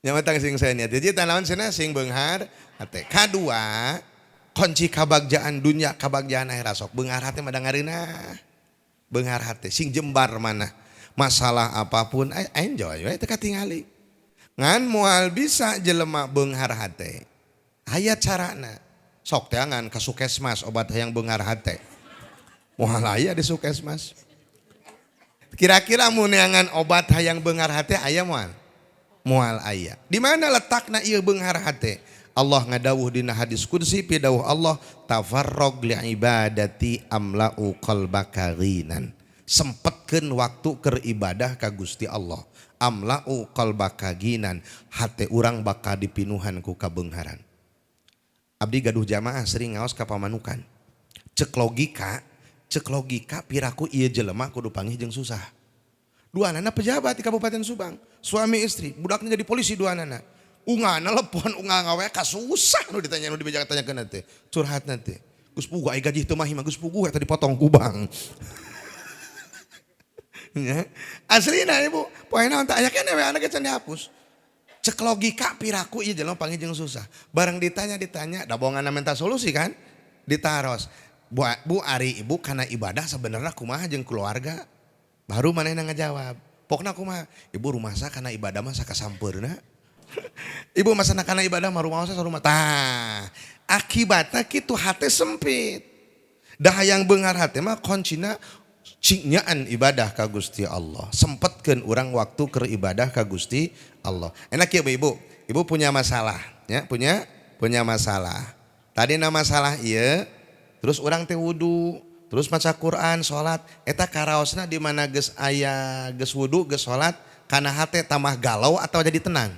Nya tang sing saya niat. Jadi tanaman cenah sing beunghar hate. Kadua, kunci kabagjaan dunya, kabagjaan akhirat sok beunghar hate mah da ngareunah. Beunghar hate sing jembar mana. Masalah apapun enjoy we teu katingali. Ngan moal bisa jelema beunghar hate. Aya carana. Sok teangan ka Sukesmas obat hayang beunghar hate. Moal aya di Sukesmas. Kira-kira mun neangan obat hayang beunghar hate aya moal? Moal aya. Di mana letakna ieu beunghar hate? Allah ngadawuh dina hadis qudsi, pidawuh Allah, tafarrog li ibadati amla'u qalbaka ghinan. Sempetkeun waktu keur ibadah ka Gusti Allah. Amla'u qalbaka ghinan, hate urang bakal dipinuhan ku kabeungharan. Abdi gaduh jamaah sering ngaos ka Pamanukan. Cek logika piraku ieu jelema kudu panggih jeung susah. Duanana pejabat di Kabupaten Subang, suami istri, budaknya jadi polisi duanana. Ungana lepon unggal ngawe ka susah nu ditanya nu dibejakan tanyakeun teh. Curhat teh. Geus puguh ai gaji teu mah geus puguh eta dipotong ku bank. Ya. Aslina Ibu, poe naon teh aya keneh we anak can dihapus. Cek logika piraku ieu jelema panggih jeung susah. Bareng ditanya-ditanya, da bohongan minta solusi kan? Ditaros. Bu, Bu ari ibu kana ibadah sebenarnya kumaha jeung keluarga? Baru manehna ngajawab. Pokna kumaha? Ibu rumasa kana ibadah mah sakasampeurna. Ibu masa kana ibadah mah rumah rumah. Tah, akibatnya kitu hate sempit. Dah hayang beunghar hate mah kuncina cingnyaan ibadah ka Gusti Allah. Sempetkeun urang waktu keur ibadah ka Gusti Allah. Enak ya Bu, Ibu. Ibu punya masalah, ya, punya punya masalah. Tadi nama masalah iya, terus urang teh wudu, terus maca Quran, salat, eta karaosna di mana geus aya geus wudu, geus salat, kana hate tambah galau atau jadi tenang?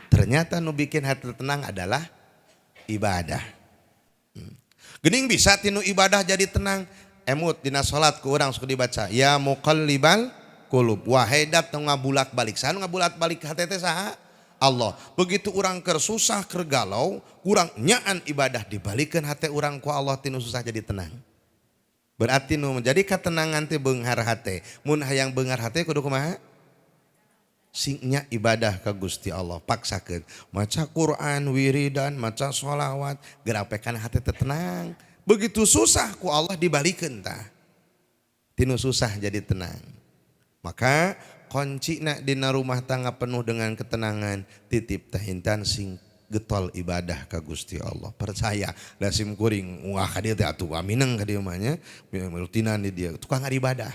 Ternyata nu bikin hati tenang adalah ibadah. Gening bisa tinu ibadah jadi tenang. Emut dina salat ku urang sok dibaca ya muqallibal qulub, wahai dat nu ngabulak balik. Saha nu ngabulak balik hate teh? Saha? Allah. Begitu urang keur susah, keur galau, urang nyaan ibadah, dibalikeun hate urang ku Allah, tinu susah jadi tenang. Berarti nu menjadi ketenangan teh beunghar hate. Mun hayang beunghar hate kudu kumaha? Singnya ibadah ke Gusti Allah, paksakeun maca Quran, wiridan, maca sholawat, gerapekan hati teh tenang. Begitu susah ku Allah dibalikeun tah, tinu susah jadi tenang. Maka kunci nak dina rumah tangga penuh dengan ketenangan, titip teh intan sing getol ibadah ka Gusti Allah. Percaya da sim kuring wah ka dieu teh atuh mineng ka dieu mah nya, rutinan di dia tukang ibadah.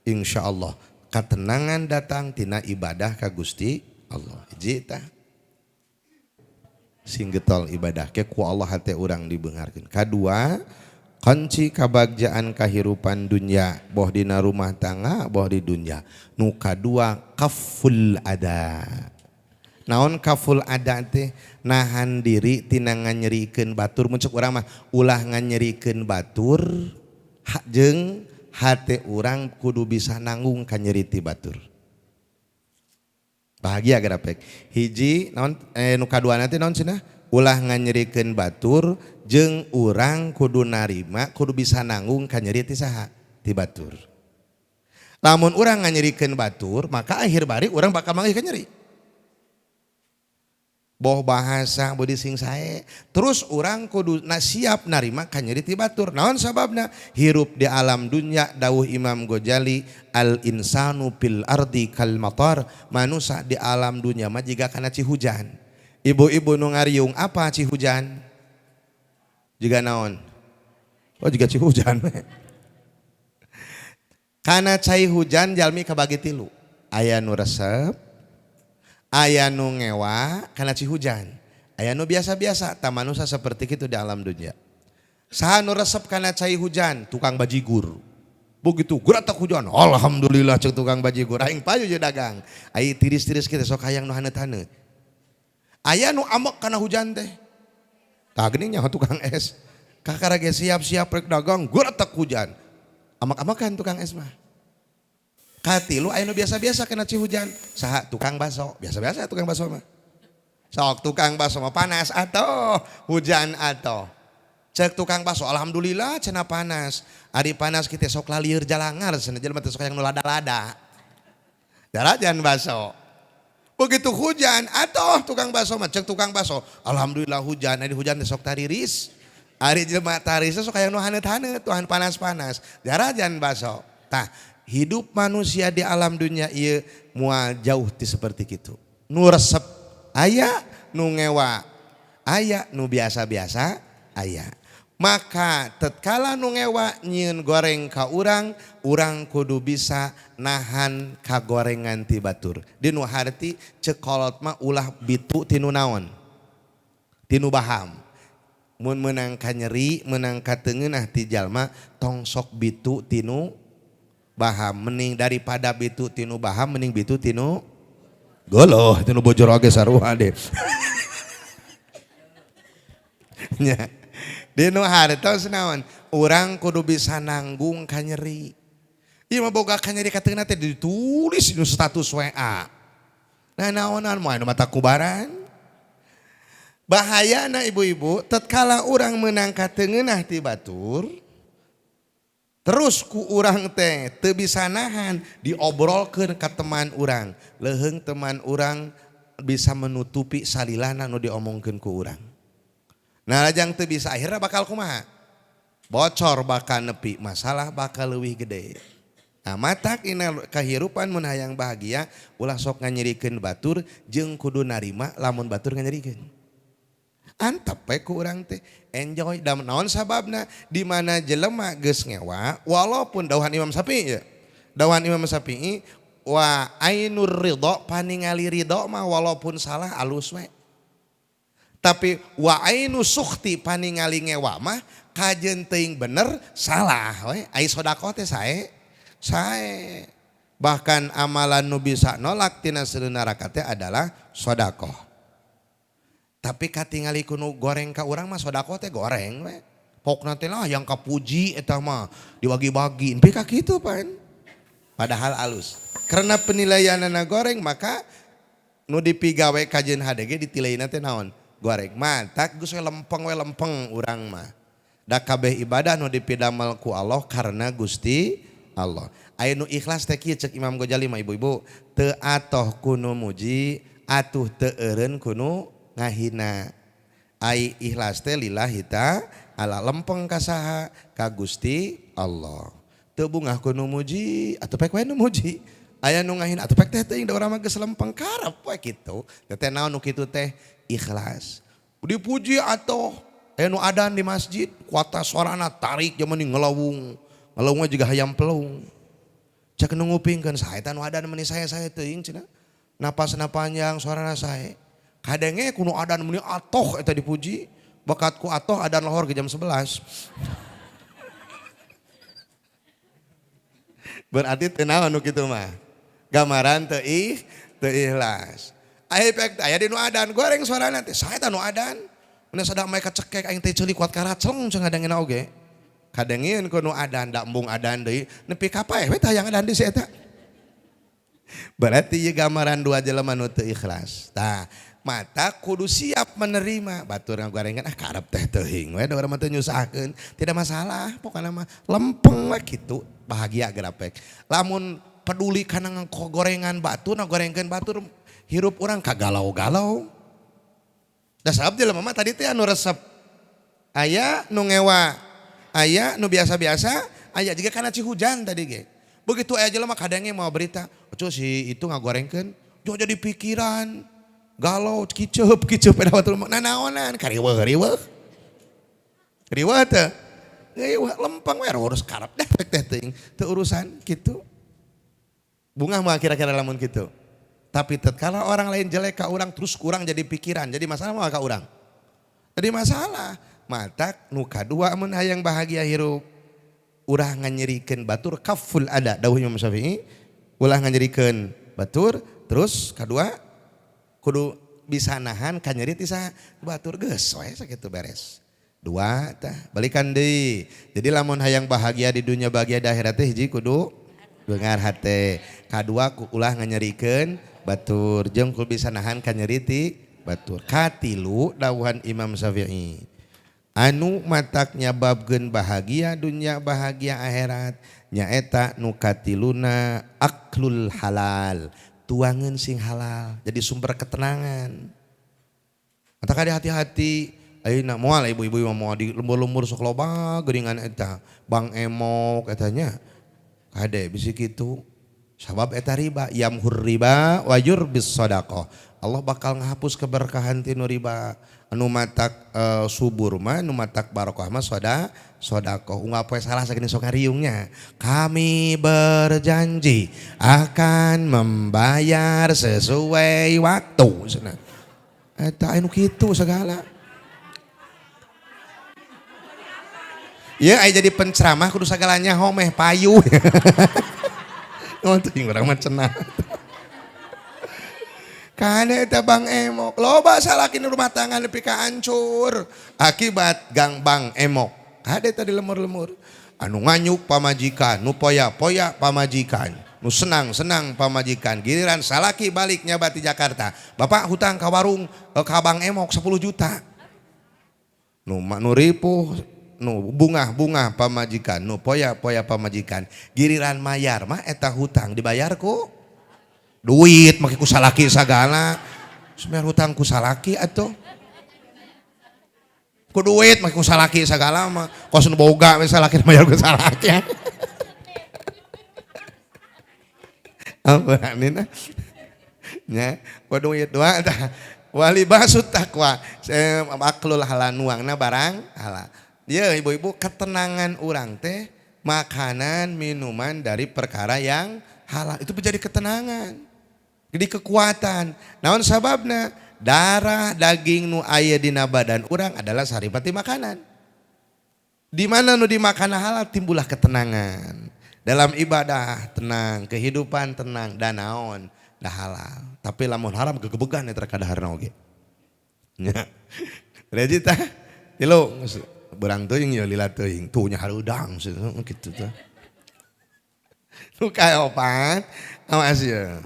Insyaallah ketenangan datang tina ibadah ka Gusti Allah. Hiji tah, sing getol ibadah ke ku Allah hate urang dibeungharkeun. Kadua, kunci kabagjaan kahirupan dunya, boh dina rumah tangga boh di dunya, nu kadua kaful ada. Naon kaful ada teh? Nahan diri tina nganyerikeun batur. Mun cek urang mah ulah nganyerikeun batur, jeung hate urang kudu bisa nanggung kanyeri ti batur. Bahagia gerapek. Hiji naon, nu kadua nanti naon cenah? Ulah nganyerikeun batur jeung urang kudu narima, kudu bisa nanggung kanyeri ti saha? Ti batur. Lamun urang nganyerikeun batur, maka akhir bari urang bakal manggih kanyeri. Boh bahasa budi sing sae. Terus urang kudu na siap narima kanyeri ti batur. Naon sababna? Hirup di alam dunya, dawuh Imam Ghazali, al insanu fil ardi kal matar, manusia di alam dunya mah jiga kana ci hujan. Ibu-ibu nu ngariung apa ci hujan? Jiga naon? Oh, jiga ci hujan. Kana cai hujan jalmi kabagi tilu. Aya nu resep, aya nu ngewa kana ci hujan, aya nu biasa-biasa. Tah, manusia seperti itu di alam dunia. Saha nu resep kana cai hujan? Tukang bajigur. Begitu geratak hujan, "Alhamdulillah," cek tukang bajigur, "aing payu je dagang." Ai tiris-tiris kita sok hayang nu haneut-haneut. Aya nu amek kana hujan teh. Tah, geuning nyaho tukang es. Kakara ge siap-siap rek dagang, geratak hujan. Amak-amakan tukang es mah. Katilu, aya nu biasa-biasa kena ci hujan. Saha? Tukang baso. Biasa-biasa tukang baso mah. Sok tukang baso mah panas atau hujan atau. Cek tukang baso, "Alhamdulillah," cenah, "panas. Ari panas kita sok lalieur jalangar cenah, jelema teh sok yang nu lada-lada. Jarajan baso." Begitu hujan atuh tukang bakso mah cek tukang bakso, alhamdulillah hujan, ari hujan teh sok tariris. Ari jelema tarisna sok hayang nu haneut-haneut, tuhan panas-panas. Jarajan bakso. Tah, hidup manusia di alam dunia ieu moal jauh ti seperti kitu. Nu resep aya, nu ngewa aya, nu biasa-biasa aya. Maka tatkala nu ngewa nyieun goreng ka urang, urang kudu bisa nahan kagorengan ti batur. Dinu harti cek kolot mah ulah bitu tinu naon? Tinu baham. Mun meunang ka nyeri, meunang ka teungeunah ti jalma, tong sok bitu tinu baham. Mending daripada bitu tinu baham, mending bitu tinu goloh, tinu bojor oge sarua deh. Nya. Dinu hartos naon? Urang kudu bisa nanggung ka nyeri. Ieu mah boga ka nyeri kateungna teh ditulis di status WA. Nah naonan moal nu mata kubaran. Bahayana ibu-ibu, tatkala urang meunang kateungeunah ti batur, terus ku urang teh teu bisa nahan diobrolkeun ka teman urang. Leuheung teman urang bisa menutupi salilana nu diomongkeun ku urang. Nah lajang teu bisa akhirnya bakal kumaha? Bocor bakal nepi, masalah bakal leuwih gede. Nah matak ina kahirupan mun hayang bahagia ulah sok nganyerikeun batur jeung kudu narima lamun batur nganyerikeun. Antep we ku urang teh enjoy da naon sababna di mana jelema geus ngewa walaupun dauhan Imam Syafi'i ya. Dauhan Imam Syafi'i wa ainur ridho paningali ridho mah walaupun salah alus we. Tapi wa ainu sukhti paningali ngewa mah kajeun teuing bener salah we. Ai sedekah teh sae sae. Bahkan amalan nu bisa nolak tina seuneu neraka teh adalah sedekah. Tapi katingali ku nu goreng ka urang mah sedekah teh goreng we. Pokna teh lah yang kapuji eta mah dibagi-bagi. Nepi ka kitu pan. Padahal alus. Karena penilaianana goreng maka nu dipigawe kajeun hade ge ditilaina teh naon? Goreng. Matak geus we lempeng we lempeng urang mah. Da kabeh ibadah nu dipidamel ku Allah karena Gusti Allah. Aya nu ikhlas teh kieu cek Imam Ghazali mah ibu-ibu, teu atoh ku nu muji, atuh teu eureun ku nu ngahina. Ai ikhlas teh lillahi ta'ala lempeng ka saha? Ka Gusti Allah. Teu bungah ku nu muji, atuh pek we nu muji. Aya nu ngahina atuh pek teh teuing da urang mah geus lempeng karep we kitu. Teh naon nu kitu teh? Ikhlas. Dipuji atoh aya nu adan di masjid, kuata sorana tarik jaman ngelawung. Ngelawungna juga hayam pelung. Cek nu ngupingkeun saha eta nu adan meuni sae-sae teuing cenah. Napasna panjang sorana sae. Kadenge ku nu adan meuni atoh eta dipuji, bakat ku atoh adan lohor ke jam 11. Berarti teu naon nu kitu mah. Gambaran teu ikhlas. Aya pek aya di nu adan goreng sorana teh saha eta nu adan? Mun sada mereka cekek aing teh ceuli kuat karacleng cenah ngadengena oge. Kadengieun ku nu adan da embung adan deui nepi ka paeh we tah hayang adan deui si eta. Berarti ieu gambaran dua jelema nu teu ikhlas. Tah, mata kudu siap menerima batur ngagorengan ah karep teh teuing we da urang mah teu nyusahkeun, tidak masalah pokona mah lempeng we kitu bahagia gerapek. Lamun peduli kana gorengan batur ngagorengkeun batur hirup urang kagalau-galau. Da sabab jelema mah tadi teh anu resep aya nu ngewa, aya nu biasa-biasa, aya juga kana cihujan tadi ge. Begitu aya jelema kadangnya mau berita, "Oco si itu ngagorengkeun," jo jadi pikiran. Galau kiceup kiceup eta batur mah nanaonan kariweuh-riweuh. Riweuh teh. Riweuh lempeng we urus karep dah teh teuing teu urusan kitu. Bungah mah kira-kira lamun kitu. Tapi tatkala orang lain jelek ka urang terus kurang jadi pikiran, jadi masalah mah ka urang. Jadi masalah. Matak nu kadua mun hayang bahagia hirup ulah nganyerikeun batur kaful ada dawuh Imam Syafi'i, ulah nganyerikeun batur, terus kadua kudu bisa nahan kanyeri ti saha batur geus we sakitu beres. Dua tah balikan deui. Jadi lamun hayang bahagia di dunia bahagia di akhirat teh hiji kudu beungar hate. Kadua ulah nganyerikeun batur jeung kudu bisa nahan kanyeri ti batur. Katilu dawuhan Imam Syafi'i. Anu matak nyababkeun bahagia dunia bahagia akhirat nyaeta nu katiluna aklul halal. Tuangan sing halal jadi sumber ketenangan. Mata kade hati-hati ayeuna moal ibu-ibu mah moal di lembur-lembur sok loba geuningan eta Bang Emok eta nya. Kade bisi kitu. Sabab eta riba yamhur riba wa yurbis shadaqah. Allah bakal ngahapus keberkahan tinu riba. Anu matak subur mah nu matak barokah mah sedekah. Unggal poe salah sagini sok ngariungnya. Kami berjanji akan membayar sesuai waktu cenah. Eta anu kitu segala. Ya aya jadi penceramah kudu sagalanya homeh payu. Teuing urang mah cenah. Kana eta Bang Emok, loba salaki nu rumah tangga nepi ka hancur akibat gang Bang Emok. Kade tadi lemur-lemur. Anu nganyuk pamajikan, nu poya-poya pamajikan, nu senang-senang pamajikan. Giliran salaki balik nyabat di Jakarta. Bapak hutang ka warung ka Bang Emok 10 juta. Nu nu ripuh, nu bungah-bungah pamajikan, nu poya-poya pamajikan. Giliran mayar mah eta hutang dibayar ku duit make ku salaki sagala. Semer hutang ku salaki atuh. Ku duit make ku salaki sagala mah. Kos nu boga we salaki mayar ku salaki. Apa nina? Nya, ku duit dua tah. Wali basut takwa. Aklul halal nuangna barang halal. Ya ibu-ibu ketenangan urang teh makanan minuman dari perkara yang halal itu menjadi ketenangan. Jadi kekuatan. Naon sababna? Darah daging nu aya dina badan urang adalah saripati makanan. Di mana nu dimakan halal timbullah ketenangan. Dalam ibadah tenang, kehidupan tenang, dan naon dah halal. Tapi lamun haram gegebegan eta kadaharna oge. Nya. Reji tah. Tilu berang teuing ya lila teuing. Tuh nya hareudang kitu tah. Nu kaopat awas ya.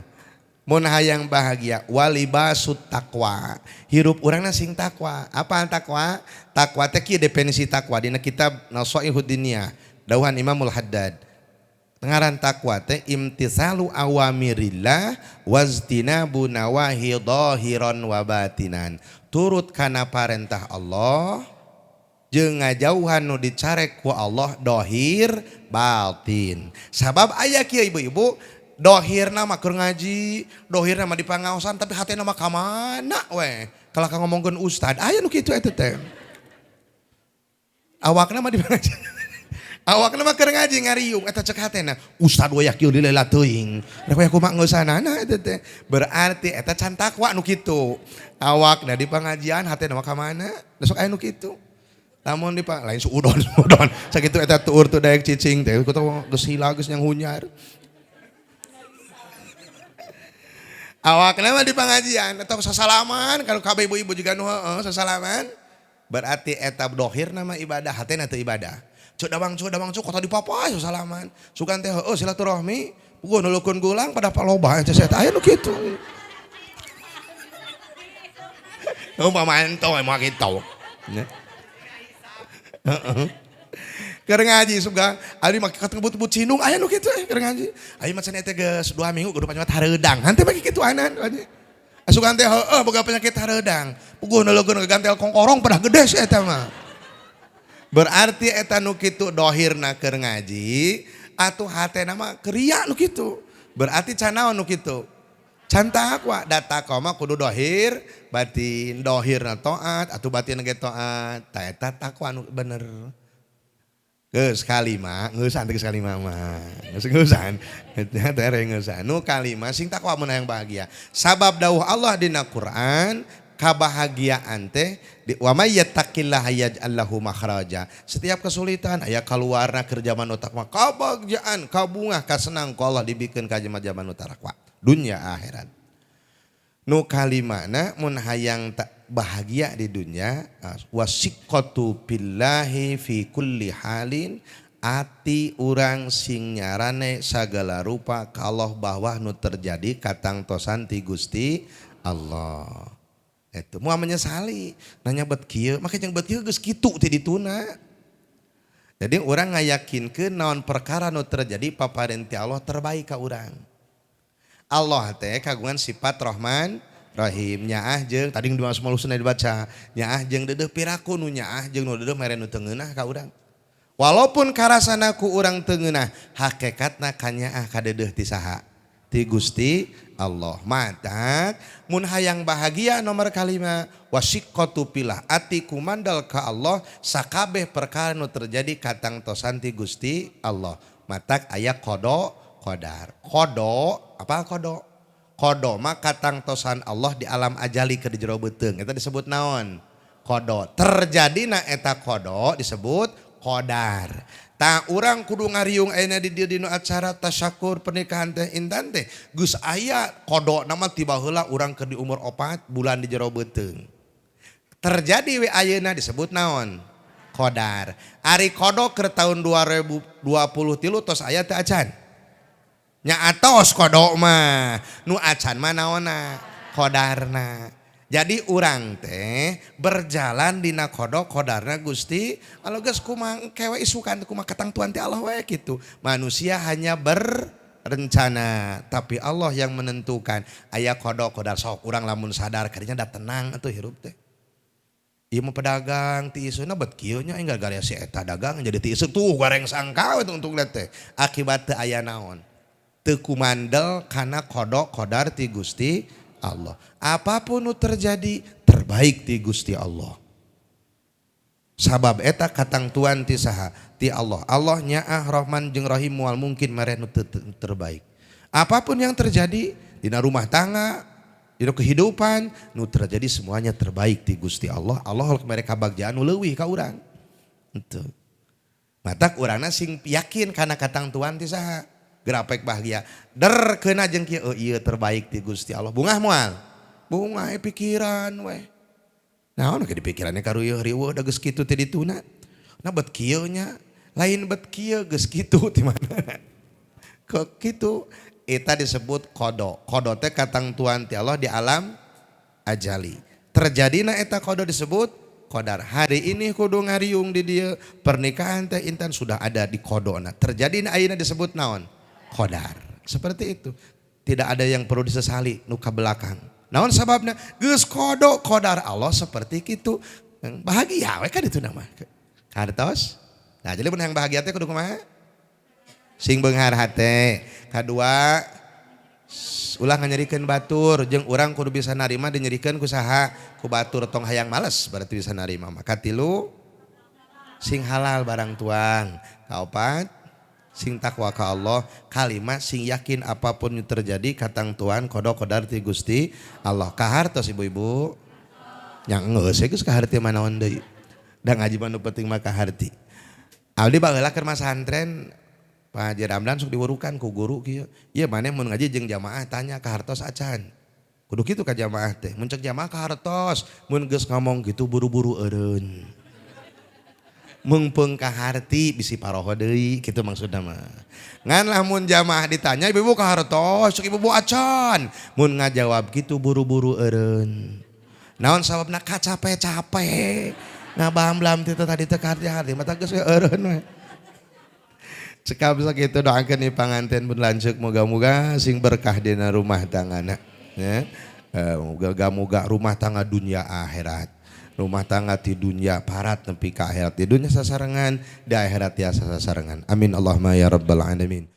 Mun hayang bahagia walibasut takwa. Hirup urangna sing takwa. Apaan takwa? Takwa teh kieu definisi takwa dina kitab Nasaihud Diniyah dawuhan Imamul Haddad. Ngaran takwa teh imtisalu awamirillah waztinabu nawahi dhahiran wa batinan. Turut kana parentah Allah jeung ngajauhan nu dicarek ku Allah dohir batin. Sabab aya kieu ibu-ibu dohirna mah keur ngaji, dohirna mah di pangaosan tapi hatena mah ka mana we. Kalah ka ngomongkeun ustad, aya nu kitu eta teh. Awakna mah di pangajian. Awakna mah keur ngaji ngariung eta cek hatena, ustad we kieu dilela teuing. Rek we kumaha ngeusanana eta teh. Berarti eta can takwa nu kitu. Awakna di pangajian hatena mah ka mana? Da sok aya nu kitu. Lamun di lain suudon suudon. Sakitu eta tuur teu daek cicing teh kutu geus hila geus nyang hunyar. Awakna mah di pengajian atau sasalaman kalau kabeh ibu-ibu juga nu heeh sasalaman berarti eta dohir nama ibadah hatena teu ibadah. Cuk dawang cuk kota di papa sasalaman. Sugan teh heueuh silaturahmi, puguh nulukeun gulang pada paloba eta aya nu kitu. Umpama ento mah kitu. Nya. Heeh. Keur ngaji suga ari mah katebut-tebut cindung aya nu kitu keur ngaji. Ayeuna mah cenah teh geus 2 minggu kudu penyakit hareudang. Hanteu mah kitu anan. Asukan teh heueuh boga penyakit hareudang. Puguh nuleukeun gagantel kongkorong pada gede si eta mah. Berarti eta nu kitu dohirna keur ngaji atuh hatena mah keria nu kitu. Berarti can naon nu kitu? Can takwa, da takwa mah kudu dohir, batin dohirna taat atuh batin ge taat. Ta eta takwa nu bener. Geus kalima, ngeusan teh geus kalima mah. Geus ngeusan. Eta teh ngeusan. Nu kalima sing takwa mun hayang bahagia. Sabab dawuh Allah dina Quran, kabahagiaan teh wa may yattaqillaha yaj'al lahu makhraja. Setiap kesulitan aya kaluarna keur jaman nu takwa, kabahagiaan, kabungah, kasenang ku Allah dibikeun ka jaman nu tarakwa, dunya akhirat. Nu kalimana mun hayang bahagia di dunia, wasiqatu billahi fi kulli halin, ati urang sing nyarane sagala rupa kallah bahwa nu terjadi katangtosan ti Gusti Allah. Eta moal menyesali, nanya bet kieu, make jeung bet kieu geus kitu ti dituna. Jadi urang ngayakinkeun naon perkara nu terjadi paparin ti Allah terbaik ka urang. Allah teh kagungan sifat Rahman Rahim, nyaah jeung tadi di Asmaul Husna dibaca, nyaah jeung deudeuh. Piraku nu nyaah jeung nu deudeuh mere nu teu ngeunah ka urang. Walaupun karasana ku urang teu ngeunah, hakikatna kanyaah kadeudeuh ti saha? Ti Gusti Allah. Matak mun hayang bahagia, nomor kalima, wasiqatu fillah, ati kumandal ka Allah, sakabeh perkara nu terjadi katangtosan ti Gusti Allah. Matak aya qodo qodar. Qodo apa? Qodo, qodo mah katangtosan Allah di alam ajali ke di jero beuteung, eta disebut naon? Qodo. Terjadi na eta qodo disebut qodar. Tah, urang kudu ngariung ayeuna di dieu dina acara tasyakur pernikahan teh Intan teh geus aya qodo nama ti baheula urang keur di umur 4 bulan di jero beuteung. Terjadi we ayeuna disebut naon? Qodar. Ari qodo keur tahun 2023 tos aya teh acan? Nya atos qodo mah, nu acan mah naonna? Qodarna. Jadi urang teh berjalan dina qodo qodarna Gusti Allah. Geus kumaha kewe isukan, kumaha katangtuan ti Allah we gitu. Manusia hanya berencana, tapi Allah yang menentukan. Aya qodo qodar. Sok urang lamun sadar kadinya da tenang atuh hirup teh. Ieu mah pedagang ti isuna bet kieu nya, enggal gara si eta dagang jadi ti isu tuh goreng sangka we untuk lihat teh. Akibat teu aya naon? Teu kumandel kana qodo qodar ti Gusti Allah. Apapun nu terjadi terbaik ti Gusti Allah. Sabab eta katangtuan ti saha? Ti Allah. Allah nyaah Rahman jeung Rahim, moal mungkin mere nu terbaik. Apapun yang terjadi dina rumah tangga, dina kehidupan, nu terjadi semuanya terbaik ti Gusti Allah. Allah mere kabagjaan nu leuwih ka urang. Henteu. Matak urangna sing yakin kana katangtuan ti saha? Grapek bahagia. Der keuna jeung kieu, oh ieu terbaik ti Gusti Allah. Bungah moal? Bungah pikiran we. Naon ke dipikirannya karueuh riweuh, da geus kitu teh dituna. Nah, bet kieu nya, lain bet kieu, geus kitu ti mana? Kok kitu? Eta disebut qodo. Qodo teh katangtuan ti Allah di alam ajali. Terjadina eta qodo disebut qodar. Hari ini kudu ngariung di dieu pernikahan teh Intan sudah ada di qodona. Terjadi ayeuna disebut naon? Qodar. Seperti itu. Tidak ada yang perlu disesali nu ka belakang. Naon sababna? Geus qodo qodar Allah seperti itu. Bahagia we kan itu nama. Kartos? Nah, jadi mun yang bahagia teh kudu kumaha? Sing beunghar hate. Kadua, ulah nganyerikeun batur, jeung urang kudu bisa narima dinyerikeun ku saha? Ku batur, tong hayang males berarti bisa narima mah. Katilu, sing halal barang tuang. Kaopat, sing takwa ka Allah. Kalima, sing yakin apapun yang terjadi katangtuan qodo qodar ti Gusti Allah. Kahartos, ibu-ibu? Yang geus geus kaharti mah naon deui. Da ngaji mah nu penting mah kaharti. Abdi baheula keur masantren, Pak Haji Ramdan, sok diwurukan ku guru kieu. Ieu maneh mun ngaji jeung jamaah tanya kahartos acan. Kudu kitu ka jamaah teh. Mun cek jamaah kahartos, mun geus ngomong gitu buru-buru eureun. Meungpeung kaharti bisi paroho deui kitu maksudna mah. Ngan lamun jamaah ditanya, "Ibu kahartos?" Cek ibu acan. Mun ngajawab kitu buru-buru eureun. Naon sababna? Kacape-cape. Ngabamblam ti tadi teh kaharti-harti mata geus we eureun we. Cekap sakitu, doakeun nih panganten pun lanceuk, moga-moga sing berkah dina rumah tanggana ya. Moga-moga rumah tangga dunia akhirat. Rumah tangga di dunia parat nepi ka akhirat. Di dunia sasarengan, di akhirat tiasa sasarengan. Amin Allahumma ya rabbal alamin.